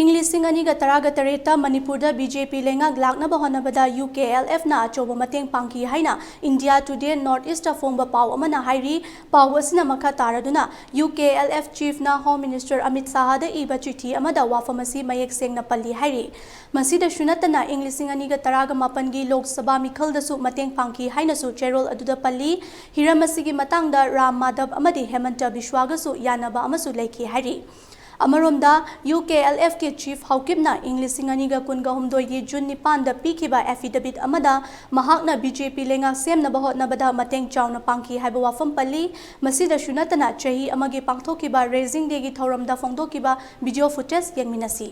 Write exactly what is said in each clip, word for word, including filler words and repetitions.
ꯏꯪ ꯂꯤꯁꯤꯡ ꯑꯅꯤꯒ ꯇꯔꯥꯒ ꯇꯔꯦꯠꯇ ꯃꯅꯤꯄꯨꯔꯗ ꯕꯤ ꯖꯦ ꯄꯤ ꯂꯩꯉꯥꯛ ꯂꯥꯛꯅꯕ ꯍꯣꯠꯅꯕꯗ ꯌꯨ ꯀꯦ ꯑꯦꯜ ꯑꯦꯐꯅ ꯑꯆꯧꯕ ꯃꯇꯦꯡ ꯄꯥꯡꯈꯤ ꯍꯥꯏꯅ ꯏꯟꯗꯤꯌꯥ ꯇꯨꯗꯦ ꯅꯣꯔꯠ ꯏꯁꯇ ꯐꯣꯡꯕ ꯄꯥꯎ ꯑꯃꯅ ꯍꯥꯏꯔꯤ꯫ ꯄꯥꯎ ꯑꯁꯤꯅ ꯃꯈꯥ ꯇꯥꯔꯗꯨꯅ ꯌꯨ ꯀꯦ ꯑꯦꯜ ꯑꯦꯐ ꯆꯤꯐꯅ ꯍꯣꯝ ꯃꯤꯅꯤꯁꯇꯔ ꯑꯃꯤꯠ ꯁꯥꯍꯗ ꯏꯕ ꯆꯤꯊꯤ ꯑꯃꯗ ꯋꯥꯐꯝ ꯑꯁꯤ ꯃꯌꯦꯛ ꯁꯦꯡꯅ ꯄꯜꯂꯤ ꯍꯥꯏꯔꯤ꯫ ꯃꯁꯤꯗꯁꯨ ꯅꯠꯇꯅ ꯏꯪ ꯂꯤꯁꯤꯡ ꯑꯅꯤꯒ ꯇꯔꯥꯒ ꯃꯥꯄꯟꯒꯤ ꯂꯣꯛ ꯁꯚꯥ ꯃꯤꯈꯜꯗꯁꯨ ꯃꯇꯦꯡ ꯄꯥꯡꯈꯤ ꯍꯥꯏꯅꯁꯨ ꯆꯦꯔꯣꯜ ꯑꯗꯨꯗ ꯄꯜꯂꯤ꯫ ꯍꯤꯔꯝ ꯑꯁꯤꯒꯤ ꯃꯇꯥꯡꯗ ꯔꯥꯝ ꯃꯥꯙꯕ ꯑꯃꯗꯤ ꯍꯦꯃꯟꯇ ꯕꯤꯁ꯭ꯋꯥꯒꯁꯨ ꯌꯥꯅꯕ ꯑꯃꯁꯨ ꯂꯩꯈꯤ ꯍꯥꯏꯔꯤ꯫ ꯑꯃꯔꯣꯝꯗ, ꯌꯨ ꯀꯦ ꯑꯦꯜ ꯑꯦꯐꯀꯤ ꯆꯤꯐ ꯍꯥꯎꯀꯤꯞꯅ ꯏꯪ ꯂꯤꯁꯤꯡ ꯑꯅꯤꯒ ꯀꯨꯟꯒ ꯍꯨꯝꯗꯣꯏꯒꯤ ꯖꯨꯟ ꯅꯤꯄꯥꯟꯗ ꯄꯤꯈꯤꯕ ꯑꯦꯐꯤꯗꯦꯕꯤꯠ ꯑꯃꯗ ꯃꯍꯥꯛꯅ ꯕꯤ ꯖꯦ ꯄꯤ ꯂꯩꯉꯥꯛ ꯁꯦꯝꯅꯕ ꯍꯣꯠꯅꯕꯗ ꯃꯇꯦꯡ ꯆꯥꯎꯅ ꯄꯥꯡꯈꯤ ꯍꯥꯏꯕ ꯋꯥꯐꯝ ꯄꯜꯂꯤ꯫ ꯃꯁꯤꯗꯁꯨ ꯅꯠꯇꯅ, ꯆꯍꯤ ꯑꯃꯒꯤ ꯄꯥꯡꯊꯣꯛꯈꯤꯕ ꯔꯦꯖꯤꯡ ꯗꯦꯒꯤ ꯊꯧꯔꯝꯗ ꯐꯣꯡꯗꯣꯛꯈꯤꯕ ꯚꯤꯗꯤꯑꯣ ꯐꯨꯇꯦꯖ ꯌꯦꯡꯃꯤꯟꯅꯁꯤ꯫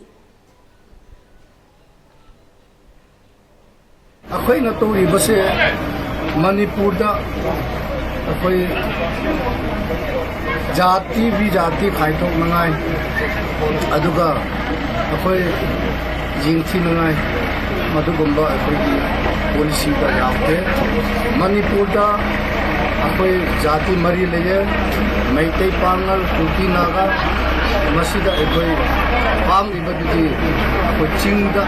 ꯑꯩꯈꯣꯏꯅ ꯇꯧꯔꯤꯕꯁꯦ ꯃꯅꯤꯄꯨꯔꯗ ꯑꯩꯈꯣꯏ ꯖꯥꯇꯤ ꯕꯤꯖꯥꯇꯤ ꯈꯥꯏꯗꯣꯛꯅꯉꯥꯏ, ꯑꯗꯨꯒ ꯑꯩꯈꯣꯏ ꯌꯦꯡꯊꯤꯅꯉꯥꯏ, ꯃꯗꯨꯒꯨꯝꯕ ꯑꯩꯈꯣꯏꯒꯤ ꯄꯣꯂꯤꯁꯤꯗ ꯌꯥꯎꯗꯦ꯫ ꯃꯅꯤꯄꯨꯔꯗ ꯑꯩꯈꯣꯏ ꯖꯥꯇꯤ ꯃꯔꯤ ꯂꯩꯌꯦ, ꯃꯩꯇꯩ, ꯄꯥꯉꯜ, ꯀꯨꯀꯤ, ꯅꯥꯒꯥ꯫ ꯃꯁꯤꯗ ꯑꯩꯈꯣꯏ ꯄꯥꯝꯂꯤꯕꯗꯨꯗꯤ ꯑꯩꯈꯣꯏ ꯆꯤꯡꯗ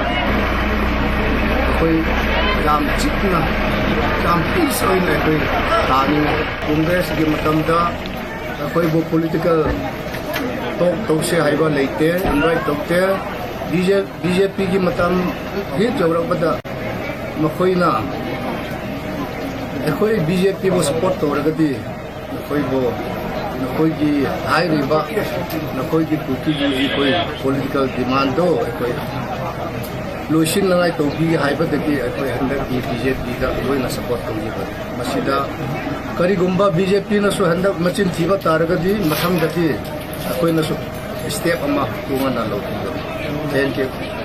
ꯑꯩꯈꯣꯏ ꯌꯥꯝ ꯆꯤꯛꯅ, ꯌꯥꯝ ꯄꯤꯁ ꯑꯣꯏꯅ ꯑꯩꯈꯣꯏ ꯇꯥꯅꯤꯡꯉꯤ꯫ ꯀꯣꯡꯒ꯭ꯔꯦꯁꯀꯤ ꯃꯇꯝꯗ ꯑꯩꯈꯣꯏꯕꯨ ꯄꯣꯂꯤꯇꯤꯀꯦꯜ ꯇꯣꯛ ꯇꯧꯁꯦ ꯍꯥꯏꯕ ꯂꯩꯇꯦ, ꯏꯟꯚꯥꯏꯠ ꯇꯧꯗꯦ꯫ ꯕꯤ ꯖꯦ ꯄꯤꯒꯤ ꯃꯇꯝ ꯍꯦꯛ ꯌꯧꯔꯛꯄꯗ ꯃꯈꯣꯏꯅ ꯑꯩꯈꯣꯏ ꯕꯤ ꯖꯦ ꯄꯤꯕꯨ ꯁꯄꯣꯔꯠ ꯇꯧꯔꯒꯗꯤ ꯅꯈꯣꯏꯕꯨ, ꯅꯈꯣꯏꯒꯤ ꯍꯥꯏꯔꯤꯕ ꯅꯈꯣꯏꯒꯤ ꯀꯨꯀꯤꯒꯤ ꯑꯩꯈꯣꯏ ꯄꯣꯂꯤꯇꯤꯀꯦꯜ ꯗꯤꯃꯥꯟꯗꯣ ꯑꯩꯈꯣꯏ ꯂꯣꯏꯁꯤꯟꯅꯉꯥꯏ ꯇꯧꯕꯤꯒꯦ ꯍꯥꯏꯕꯗꯒꯤ ꯑꯩꯈꯣꯏ ꯍꯟꯗꯛꯀꯤ ꯕꯤ ꯖꯦ ꯄꯤꯗ ꯂꯣꯏꯅ ꯁꯄꯣꯔꯠ ꯇꯧꯖꯕꯅꯤ꯫ ꯃꯁꯤꯗ ꯀꯔꯤꯒꯨꯝꯕ ꯕꯤ ꯖꯦ ꯄꯤꯅꯁꯨ ꯍꯟꯗꯛ ꯃꯆꯤꯟ ꯊꯤꯕ ꯇꯥꯔꯒꯗꯤ ꯃꯊꯪꯗꯗꯤ ꯑꯩꯈꯣꯏꯅꯁꯨ ꯁ꯭ꯇꯦꯞ ꯑꯃ ꯇꯣꯉꯥꯟꯅ ꯂꯧꯈꯤꯒꯅꯤ꯫ Thank you꯫